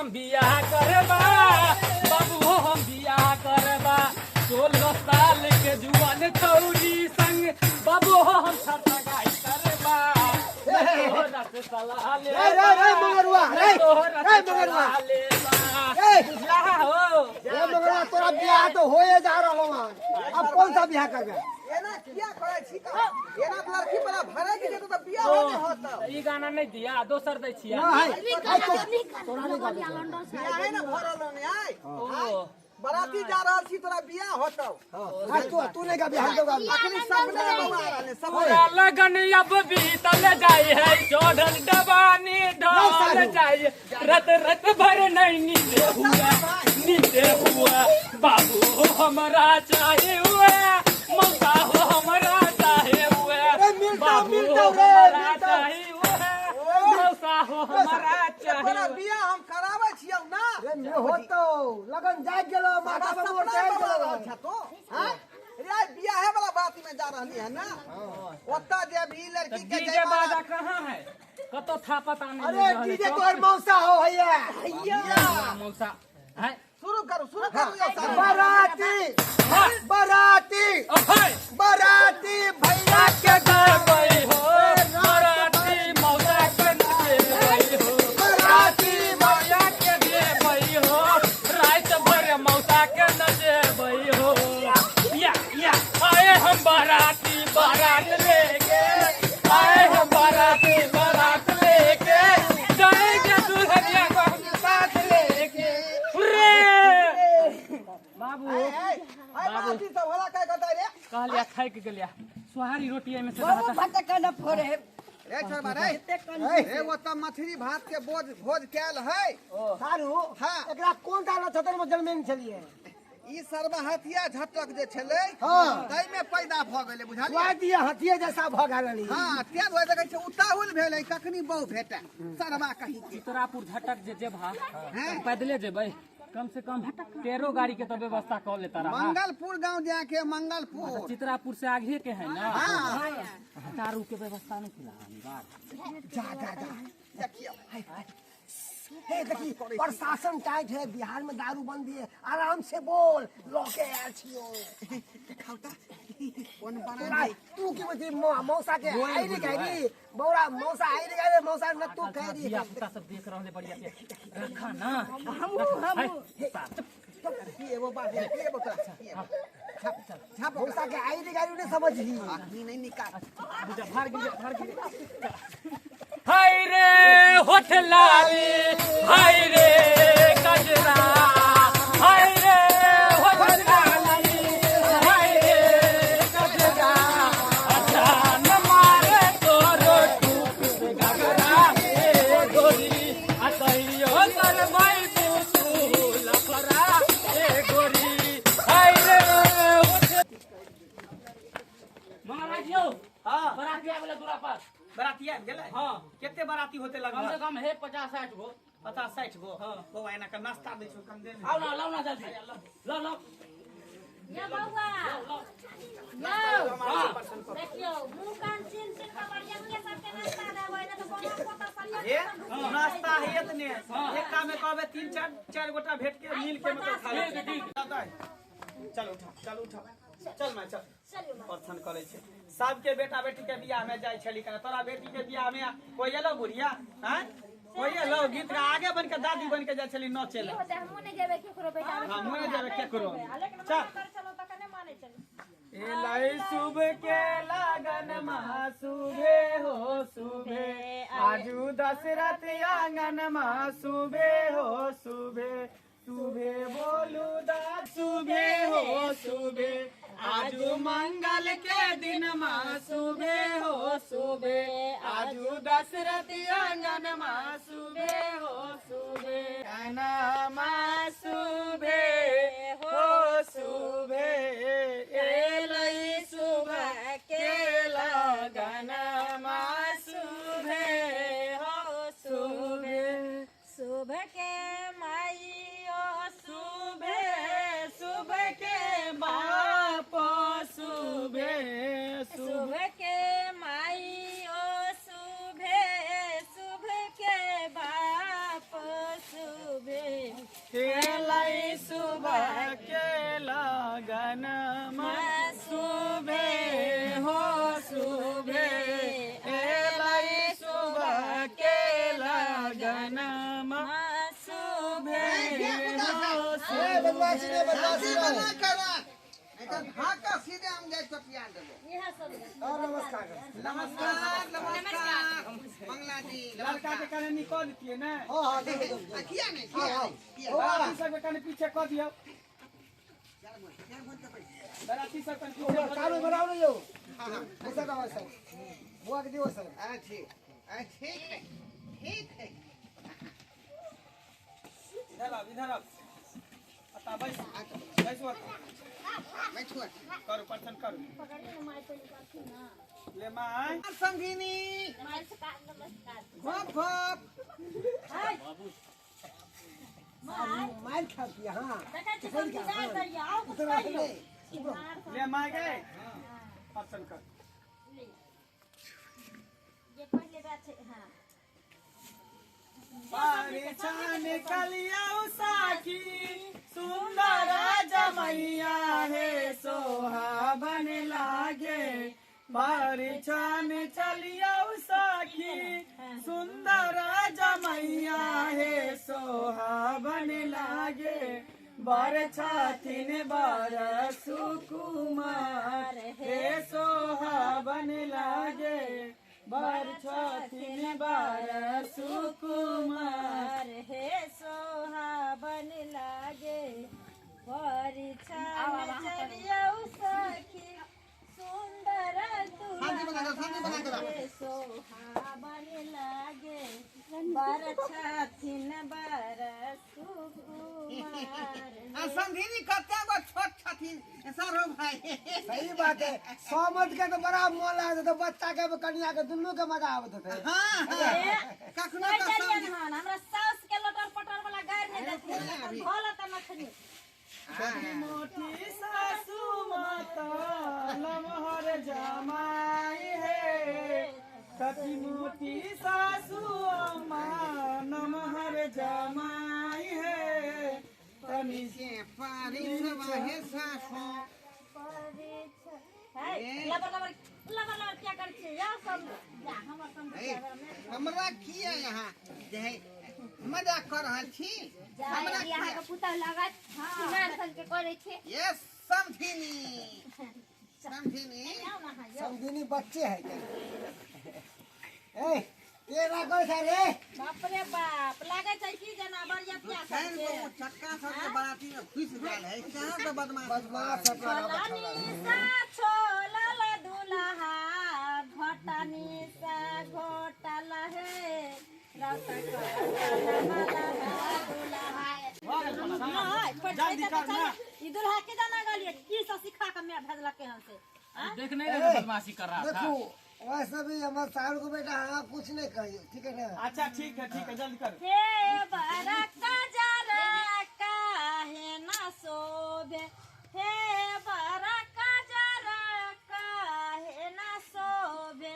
हम बियाह करबा, बाबू हो हम बियाह करबा। 16 साल के जुआन छौरी संग बाबू हो हम छटगाई करबा। तोहरा से सलाह ले रे रे रे मंगरुआ रे तोहरा रे से मंगरुआ सलाह लेबा। ए बुझला हो? रे मंगरुआ, तोरा बियाह तो होए जा रहलो हन, अब कौन सा बियाह करबे? एना किया करै छी का? एना तऽ लड़की वाला भरे के जेतौ तऽ बियाह होते होतौ। ई गाना नहीं दिया, दोसर दै छिया। ना है तोरा नहीं गाबे। बियाहे ने भरल ने आय। ओ बराती जा रहल छी, तोरा बियाह होतौ। हां, तू तू नहीं गाबे, हम तो गाबे। अखनी सपने बौआ रहले सपने। पूरा लगन अब बीतल जाय है, चढ़ल डबानी ढल जाय, रत रत भर नहीं नींद हुआ, नींद हुआ। बाबू हो हमरा चाहे हुआ, मौसा हो हमरा चाहे हुआ। अरे मिलता, बाबू मिलता हो रे, हमरा मिलता। चाहे हुआ, मौसा हो हमरा चाहे तोरा हुआ। बियाह हम कराबै छियौ ना। रे मे होतो लगन जाग गेलो, माथा पर मोर सपना जाग बौआ गेलो। रहल छ तो हैं? रे आइ बियाहे वाला बात में जा रहली है ना, ओतऽ जे भी लड़की के डीजे जयमाला बाजा कहाँ है? कतो था पता नहीं। अरे डीजे तोहर मौसा हो हैया। मौसा है। शुरू करू, शुरू करू यौ साहब। बाराती हाँ। बाराती अहै। बाराती भैया के देबै हो, बराती मौसा के देबै हो, बाराती मौसा के देबै हो, राति भर मौसा के नचेबै हो। या या आए हम बाराती बारात लेके, आए हम बाराती बारात लेके, जाएंगे दुल्हनिया को हम साथ लेके। रे बाबू आइ बाराती सब होला काय कहता रे? कहलिया थाकि गेलिया, सोहारी रोटी एहिमे से बाबू रहता। भात कना फोड़े है। रे छोड़बा रे, रे ओतऽ मछली भात के बोझ भोज कैल है। सारू हाँ। एकरा कोन सा नक्षत्र में जन्मेन छलिए? ई सरबा हथिया झटक जे छलै हाँ। ताहिमे पैदा भऽ गेलै, बुझलियै? वाह दिया हथिये जैसा भऽ गेल। हाँ, तें दुआरे देखै छियै उताहुल भेलै, कखनी बहु भेटै सरबा कहीं के। चित्रापुर झटक जे जेबहा हैं? पैदले जेबै, कम से कम 13 गाड़ी के तो व्यवस्था कऽ लेता रहा। मंगलपुर गांव जाके, मंगलपुर चित्रापुर से आगे के है ना। हाँ। दारू के व्यवस्था नहीं किला बार। जा जा जा, देखियौ हे देखी प्रशासन टाइट है, बिहार में दारू बंदी है, आराम से बोल लौके आयल छियो। देखाउ तऽ कोन बना तोरा तू की बती मौसा के आई रे कह री बौरा मौसा आई रे कह रे मौसा न तू कह री। धिया पुता सब देख रहले, बढ़िया से रखा ना। हमहू हमहू एगो बात है, एगो तोरा छाप छाप। मौसा के आई रे कह री नहीं समझी। अखनी नहीं निकाल। बुझा भाग गिर भाग गिर। हाय रे होठ लाली, हाय रे कजरा, हाय रे होठ लाली, हाय रे कजरा, अचान मारे तोरो टूट घगरा ए गोरी, आ कहियो करबै तू लफड़ा ए गोरी। हाय रे होठ। महाराज यौ। हाँ। बराती आबि गेलै दूरा पर। बराती आबि गेलै? हाँ। कते बराती होते कम से लगभग? कम हे 50-60 गो। 50-60 गो? हाँ। बौआ, एना के नाश्ता दै छौ कम देर। आउ ना, लाउ ना जल्दी, लाउ लाउ। ये बौआ यौ, देखियौ मुंह कान चिन चिन के बढ़िया के सबके नाश्ता देबै, नहि तऽ बौआ पोता सरिया हे नाश्ता है एतने, एकटा में कहबै 3 4 4 गोटा भेट के मिल के मतलब खा ले। चल उठा, चल उठा, चल माय चल। प्रस्थान करै छै। सबके बेटा बेटी के बियाह में जाइ छली, तोरा बेटी के बियाह में कोई एलो बुढ़िया? हैं, कोई एलो गीत गा आगे बन के दादी बन के जाइ छली नचे ला। की होतै, हमहूँ नहि जेबै केकरो बेटा बेटी। हमहूँ नहि जेबै केकरो। लेकिन चल। मना करै छलहुँ तऽ कने मानै छलै। एलै शुभ के लगन मा सुभे हो सुभे, आजू दशरथ आंगन मा सुभे हो सुभे, सुभे बोलू दा सुभे हो सुभे, आजू मंगल के दिन मा सुभे हो सुभे, आजू दशरथ आंगन मा सुभे हो सुभे, मा सुभे हो सुभे, एलै शुभ के लगन मा सुभे हो सुभे, शुभ के माइयो सुभे, शुभ के बाप सुभे, शुभ शुभ के माइयो शुभे, शुभ के बाप शुभे। सुबह के लगन सुबह हो सुबह एलै सुबह के लगन सुबह हो ए, बदमाशी नहीं, बदमाशी शादी नहीं। बना कर नहीं तो भाग सीधे हम जाए चपिया देबो। इएह सब और नमस्कार। नमस्कार नमस्कार मंगला जी। लड़का के कने निकल दिए ना। हाँ हाँ देखो देखो। आ, किया नहीं किया हाँ, नहीं, किया बाराती सब के कने पीछे कह दियो। बाराती सब कने पीछे और कानून बनाओ नहीं हो। पैसा दो सर। बुआ के दियो सर। आ, ठीक आ, ठीक है ठीक है। इधर आओ इधर आओ। अता बैस बैस बैठो। करो परसन करो। पकड़िए ना माय पहिले करथिन ना। ले माय समझिनी नमस्कार नमस्कार। घोप घोप। हाय my मार खा दिया। हाँ देखै छी सब विदाई करियो आउ कुछ उतना कहियो। नहीं। ले माय गए परसन कर। ले ये पहिले बात छै। हां परिछन कलिया साखी सुंदर जमैया हे सोहावन लागे। परिछन चलिया साखी सुंदर जमैया हे सोहावन लागे। बर छाथिन बर सुकुमार हे सोहावन लागे। बर छथिन बर सुकुमार हे सोहावन लागे। परिछन चलियौ सखी सुंदर शांति बना दो, शांति बना दो। दुल्हा सोहावन लागे। बर छथिन बर सुकुमार। आ समझिनी कते गो छोट छथिन सरो भाई। सही बात है। सहमत के तो बड़ा मोल आते तो बच्चा के कन्या के दोनों के मजा आवत थे। हाँ हाँ कखनो नहि का देलियन समझ हन हमरा सास के लटर पटर वाला गारि नहि देथिन भल त नखनी। मोटी सासू माता लमहर जमाई है। कति मोटी सासू अम्मा नमहर जमाई है। तनी से पारी हे सासू। है लबर लबर लबर लबर क्या कर छी या सब जा हमर सब ए, हमरा किया यहाँ जे है मजाक कर रहल छी हमरा अहाँ के पुतहु लागत सिंगार सबके करै छै। ये समझिनी समझिनी जाउ ना हां यौ। समझिनी बच्चे है क्या? ए तेरा कोई था रे? बाप रे बाप लागै छै कि जेना बरियतिया चारि सब के गो चक्का सब के बाराती में घुसि गेल है। कहाँ से बदमाश बदमाश है तोरा छोलनी सा छोलल दुल्हा घटनी सा घोटल हे रस जल्दी कर ना। ई दुल्हा के जाना गलिए की सब सिखा के मैं भेजलके हन से। हाँ? देख नहीं रहे बदमाशी कर रहा था। देखो वैसे भी हमारे साहब को बेटा हाँ कुछ नहीं कहियो ठीक है ना। अच्छा ठीक है ठीक है जल्दी कर। हे बरका जरा काहे ना शोभे हे बरका जरा काहे ना शोभे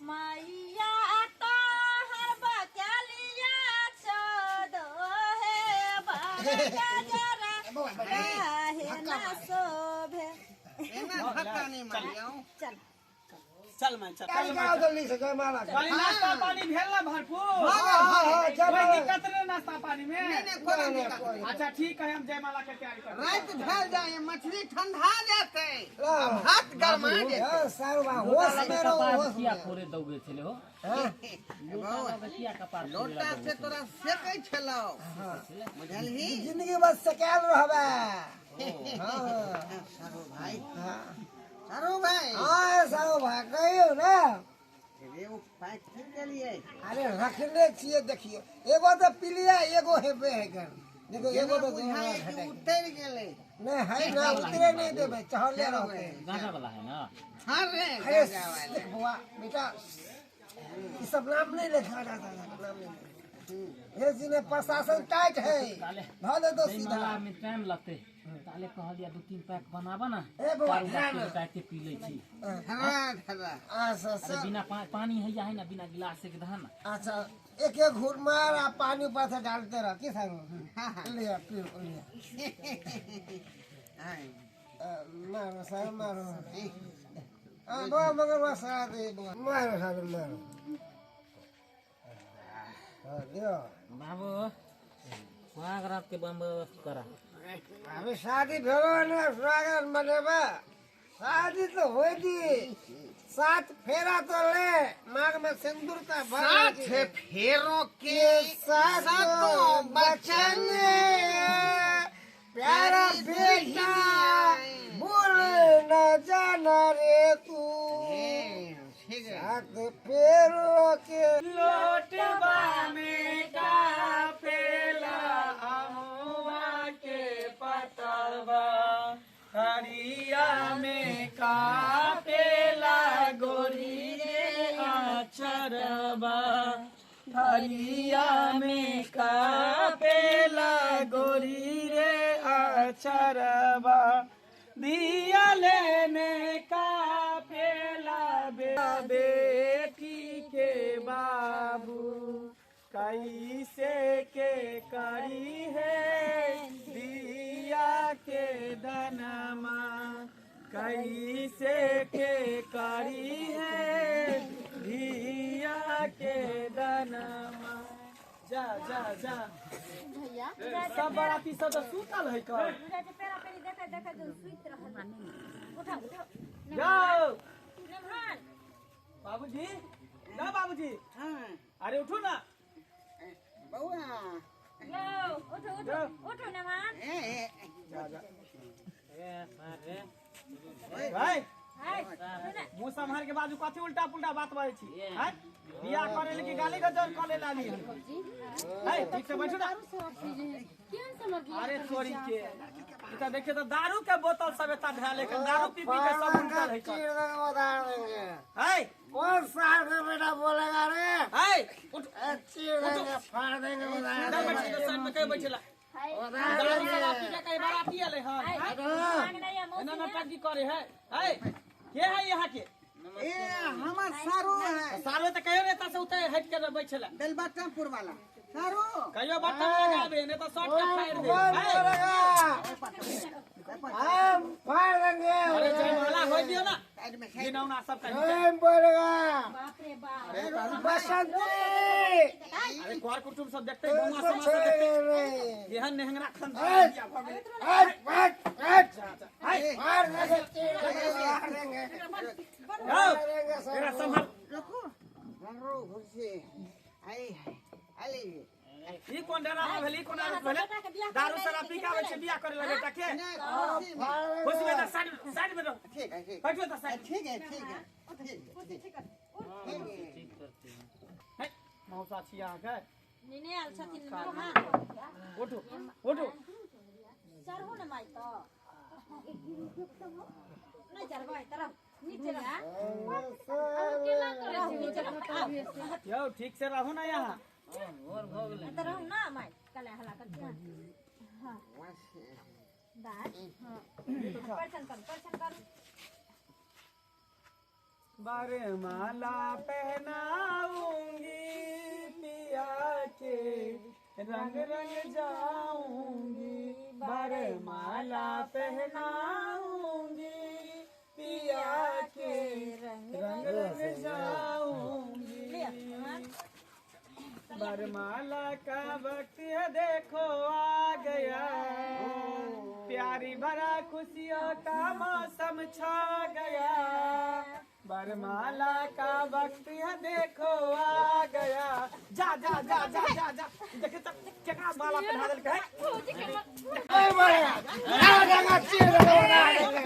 मैया तोहर बकलिया चोदो हे बरका जरा काहे ना शोभे। एना धक्का नहीं मारियो। चल चल मैं चल चल जाओ जल्दी से जय माला। पानी नाश्ता पानी भेल ना भरपूर। हाँ हाँ जय कोई माला। दिक्कत नहीं नाश्ता पानी में। नहीं नहीं कोई दिक्कत नहीं। अच्छा ठीक है हम जयमाला के तैयारी करते हैं। रात भेल जाए मछली ठंडा जाते भात गरमा जेतै। हाँ साहब होश में रहो होश किया में। फोड़े दौगे छले हो। लोटा कपार लोटा से तोरा सेकै छलौ बुझलही। जिंदगी बस सकाल रहबे। हाँ सारो भाई सारो भाई। हाँ साहब भाई कहियो ना। रे ओ पैक की देलियै? अरे रखने छियै देखियो एगो तो पिलिया एगो हेबे है कर देखो एगो तो बुझाय कि उतर गेलै। नहीं है ना उतरे नहीं देबे चढ़ले रहते। गांजा वाला है ना। हाँ रे अरे देख बुआ बेटा ये सब नाम नहीं लिखा जाता है नाम नहीं। ये जिन्हें प्रशासन टाइट है भले तो सीधा में टाइम लगते ताले कहलिया 2-3 पैक बनाबा ना ए बौआ, ताके पी लै छी। धरा धरा। अच्छा अरे बिना पानी है या है ना बिना गिलास के दहा ना। अच्छा एक एक घूट मार आ पानी ऊपर से डालते रह की सारू लिया पियो लिया मारो सारू मारो बुआ मगर बस दे मारो सारू मारो दियो बाबू सुहाग रात के बंदोबस्त करा। अभी शादी भेलो ना सुहाग मनेबा शादी तो हो दी सात फेरा तो ले मांग में सिंदूर का सात फेरों के सातों बचन प्यारा बेटा भूल न जाना रे तू सात फेरों के लोटबा में का पेला अमुआ के पतवा हरिया में का पेला गोरी रे आचरबा हरिया में का पेला गोरी रे आचरबा दिया लेने का पेला बेटी के बाबू कैसे के करी है दिया के धनमा कैसे के करी है दिया के धनमा। जा जा जा भैया सब बाराती सब तो सुतल है कर पेरा पेरी देखा देखा जो सुइत रहल उठा उठा जाओ नमहान बाबूजी ना बाबूजी अरे उठो ना बउआ यो उठो उठो उठो नमहान भाई हाय सुन मुंह संभाल के बाजू कथी उल्टा पुल्टा बात बाजै छी हैं बियाह करे लेके गाली गजर करे लाली है ठीक से बैठो ना। अरे छोरी के इता देखे तो दारू के बोतल सब एता धरा लेके दारू पी पी के सब उल्टा है चीर देंगे उधार देंगे है कौन साल का बेटा बोलेगा रे है उठ चीर देंगे फाड़ देंगे उधार इधर बैठ के साइड में कहीं बैठेला हाय दारू शराब पी के कहीं बाराती आले हन हाय मांग नहीं है एना नटकी करे है है के है यहाँ के ए हमर सारू है सालो तो कहियो नेता से उते हट के बैठेला बेलबटमपुर वाला सारू कहियो बटन लगाबे ने तो शॉर्ट के फाड़ दे कौन है बोलेगा हम फाड़ देंगे अरे जयमाला हो दियो ना साइड में गिनौना सब कहीं हम बोलेगा बाप रे बाप बसंती अरे कोर कुटुंब सब देखते तो गौवा सब समाज सब देखते छोड़ेंगे एहन नेहंगरा खान हट हट हट हट हाय फाड़ देंगे चीर देंगे उधार देंगे जाओ देंगे तेरा संभाल रुको रो घुसे आई अली ई कोन डरावा भेल ई कोन आदत भेल दारू शराब पी के आबै छै बियाह करे लगे बेटा के ना खुशी में खुश में त साइड साइड में रहो ठीक है ठीक बैठो त साइड ठीक है ठीक है ठीक है है मौसा छी अहाँ के नेने आल छथिन नमहान उठू उठू चढ़ू न माई तो नहीं चढ़बै तरफ नीचे रह रहू नीचे रह यौ ठीक से रहू ना यहाँ तो रहू ना माई कले हला कर हां दाद हां परसन कर परसन कर वरमाला पहनाऊंगी पिया के रंग रंग जाऊंगी वरमाला पहनाऊंगी पिया के रंग रंग जाऊंगी वरमाला का वक्त है देखो आ गया प्यारी भरा खुशियों का मौसम छा गया वरमाला का वक्त है देखो आ गया। जा जा जा जा जा जा देखे तब केकरा माला पहना देलकै है ए बोलेगा आ देंगे चीर देंगे उधार देंगे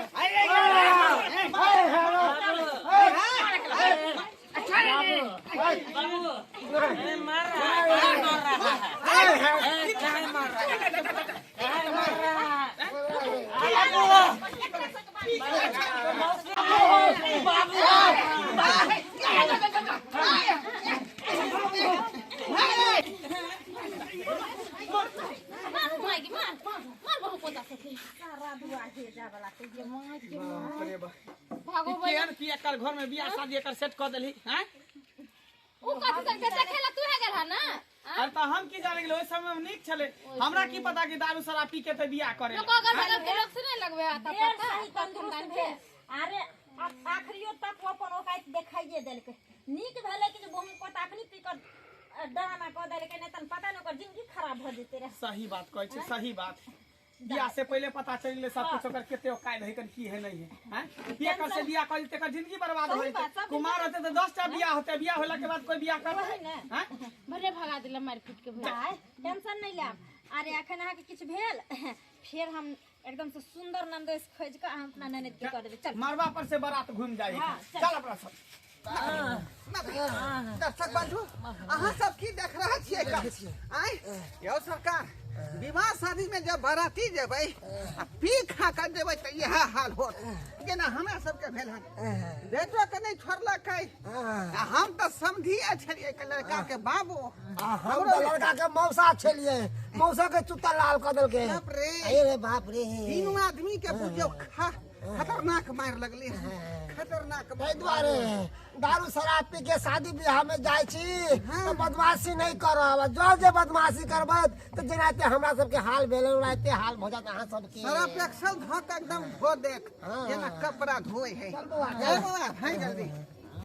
मार रहा है मार रहा है काहे मार रहा है काहे मार रहा है मार माई मार मार बहु पोता से सारा दुआ हे जा वाला के ये मां के बाप रे बाप भागो केहन की एकर घर में बियाह शादी एकर सेट कऽ देलही हैं उ कथी सन के देखेला तू है गेल ना? अरे त हम की जाने गेलै, ओहि समय में नीक छलै, हमरा की पता कि दारू शराब पी के त बियाह करे। लोग अगल बगल के लोग से नहीं लगबे आता ढेर पता सही तंदुरुस्त भेल। अरे आखरियो तक ओ अपन औकात देखाइए देलकै। नीक भेलै कि जे बहु पोता अखनी पी कऽ ड्रामा कऽ देलकै, नहि तहन पता नहि ओकर जिंदगी खराब भऽ जेतै रहए। सही बात कहै छै, सही बात। बियाह से पहले पता चलि गेलै सब कुछ, ओकर कते औकात है, की है नहीं है। हैं एकर से बियाह कर जेतै, एकर जिंदगी बर्बाद हो सही जेतै। बात, सब कुमार होते तऽ 10टा बियाह होतै, बियाह होला के बाद कोई बियाह करतै? वही ने। हैं भले भगा देला मार पीट के भैया। आय टेंशन नहीं लेब। अरे अखन अहाँके किछु भेल, फेर हम एकदम से सुंदर नंदेश खोजि कऽ अहाँ अपना ननद के कऽ देबै। चल मरबा पर से बारात घूम जाइ। हाँ, चल। चल अपना सब। दर्शक बंधु, अहाँ सब की देख रहल छियै? आँय यौ सरकार, विवाह शादी में जब बाराती जेबै आ पी खा कर जेबै तऽ इएह हाल होत जेना हमरा सबके भेल हन। बेटो के नहि छोड़लकै आ हम तऽ समधिए छलियै के लड़का के बाबू। आ हम तऽ लड़का के मौसा छलियै, मौसा के चुत्ता लाल कऽ देलकै। बाप रे। अरे बाप रे, तीनू आदमी के बुझियौ खतरनाक मारि लगलै हन, खतरनाक। ताहि दुआरे दारू शराब पी के शादी ब्याह में जाइ छी तऽ बदमाशी नहीं करब। जो जे बदमाशी करबै तऽ जेनाहिते हमरा सबके हाल भेल ओनाहिते हाल भऽ जायत अहाँ सबके। सर्फ एक्सल धो के एकदम धो देख हाँ। जेना कपड़ा धोए है। चल बौआ, चल बौआ, भाई जल्दी।